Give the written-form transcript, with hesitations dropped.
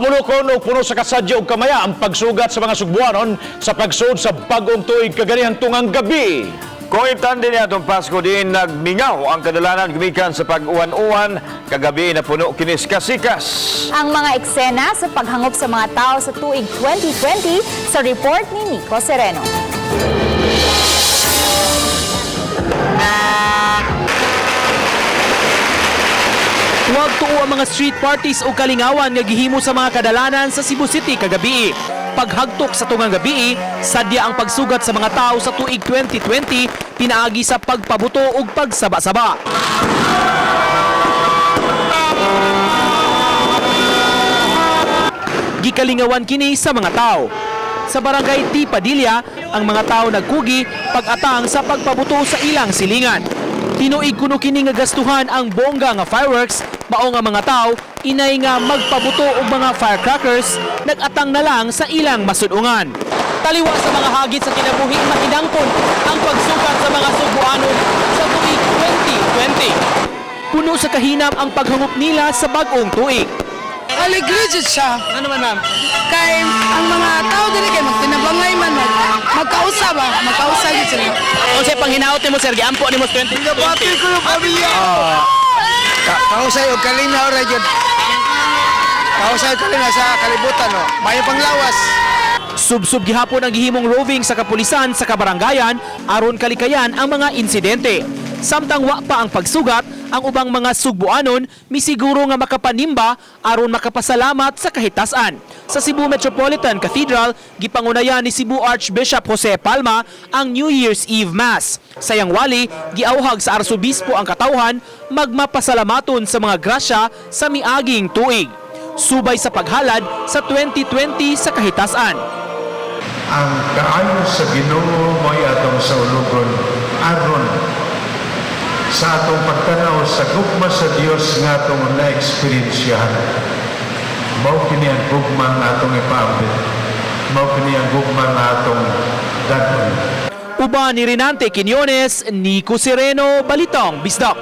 Habulokon og puno sa kasadya ug kamaya ang pagsugat sa mga Sugbuanon sa pagsuod sa bag-ong tuig kaganihang tungang gabi. Kung itandi niya atong Pasko din, nagmingaw ang kadalanan gumikan sa pag-uwan-uwan, kagabi na puno kinis kasikas. Ang mga eksena sa paghangop sa mga tao sa tuig 2020 sa report ni Nico Sereno. Huwag tuo ang mga street parties o kalingawan nga gihimo sa mga kadalanan sa Cebu City kagabi. Paghagtok sa tungang gabi, sadya ang pagsugat sa mga tao sa tuig 2020 pinaagi sa pagpabuto ug pagsaba-saba. Gikalingawan kini sa mga tao. Sa barangay T. Padilla, ang mga tao nagkugi pag-atang sa pagpabuto sa ilang silingan. Tinuig kuno kini nga gastuhan ang bongga nga fireworks, mao nga mga tao inay nga magpabuto og mga firecrackers, nag-atang na lang sa ilang masudungan. Taliwa sa mga hagit sa kinabuhi, mahinangkon ang pagsukat sa mga Sugbuanon sa tuig 2020. Puno sa kahinam ang paghangop nila sa bag-ong tuig. Alegre jud siya. Ano man, ma'am? Kay ang mga tao diri kay magtinabangay man magkausa ba, magkausa gyud sila. Unsay panghinaot nimo, sir, giampo nimo 2020? Ko yung pamilya. Kausay og kalinaw ra jud. Kausay og kalinaw sa kalibutan no. Mayo panglawas. Subsub gihapon ang gihimong roving sa kapulisan sa kabarangayan aron kalikayan ang mga insidente. Samtang wa pa ang pagsugat, ang ubang mga Sugbuanon misiguro nga makapanimba aron makapasalamat sa kahitasan. Sa Cebu Metropolitan Cathedral, gipangunayan ni Cebu Archbishop Jose Palma ang New Year's Eve Mass. Sayang wali, giauhag sa Arsobispo ang katawhan magmapasalamaton sa mga grasya sa miaging tuig. Subay sa paghalad sa 2020 sa kahitasan. Ang kaayo sa Ginoo mo'y atong saulugon aron sa atong pagtanaw sa gugma sa Dios nga atong naeksperiensyahan. Mao kini ang gugma nga atong ipaambit. Mao kini ang gugma nga atong dad-on. Uban ni Renante Quiñones, Nico Sereno, Balitang Bisdak.